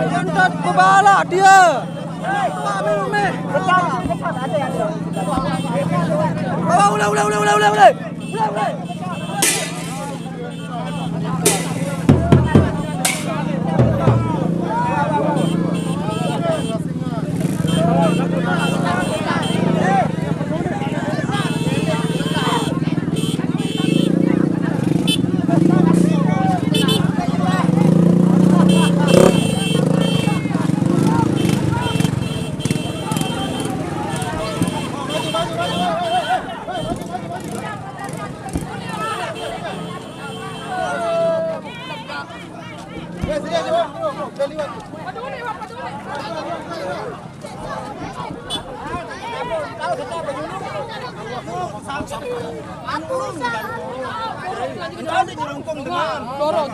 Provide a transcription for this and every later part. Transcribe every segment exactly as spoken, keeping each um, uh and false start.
Kentut kepala dia. Bawa, ulah, ulah, ulah, ulah, ulah, ulah. Ulah, ulah. Dorong.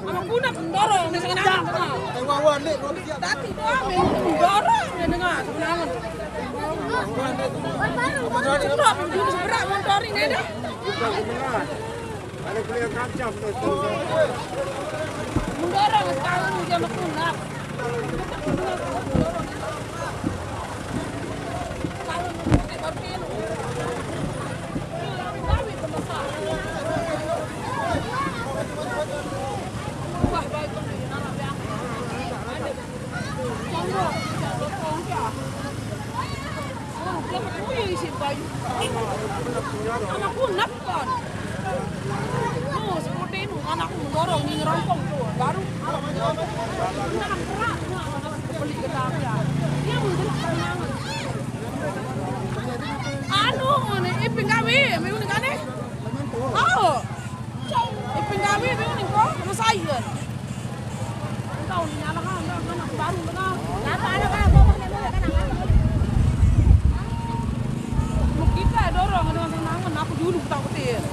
Anak guna pun dorong, dia senang. Tapi dorong, dia dengar, senang. Cepat, jurus berat motor ini dah. Ada kuliah kacang tu. Mendorong sekarang dia nak pulang. Anakku, nak. Oh, seperti itu, anakku mendorong, ini ngerongkong tuh, baru. Beneran berat, nah, anak beli ke dia. Dia mungkin kekenyangan. Anu, ini, Ipin kami, minggu ini kan, eh? Oh. Ipin kami, minggu ini kok, sama saya. Tahu ni, anak, anak, anak baru, anak. Apa, anak, anak, anak, anak, anak, anak. Kita dorong dengan senangan, aku dulu takutin.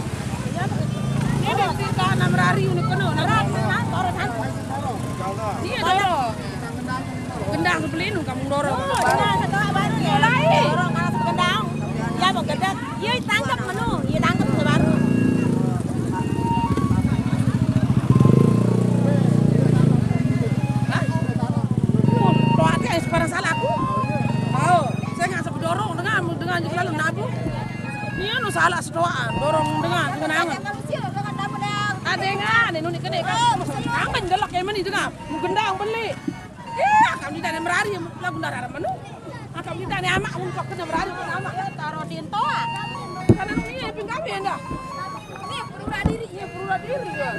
Ini cerita anak merari ini penuh, nah, dorong, dorong. Dia dorong. Gendang sebelinu kamu dorong. Oh, gendang setelah baru ya. Mulai. Dorong anak gendang. Ya mau gedek. Iya tangkap menu, iya tangkap sebaru. Hah? Tuh, tuh, hati yang sekarang salah aku. Oh, saya nggak sebedorong dengan dengan selalu nabu. Ini anu salah sedoaan, dorong dengan dengan. Adengan, ini unik gede kan. Tangan jelek kayak mana itu kan? Mau gendang beli. Iya, kami dari merari lagu darah menu. Kami tanya amak, mun kau kena beradu kena amak. Taruh di entoa. Karena ini pinggang ya dah. Ini pura diri, ini pura diri ya.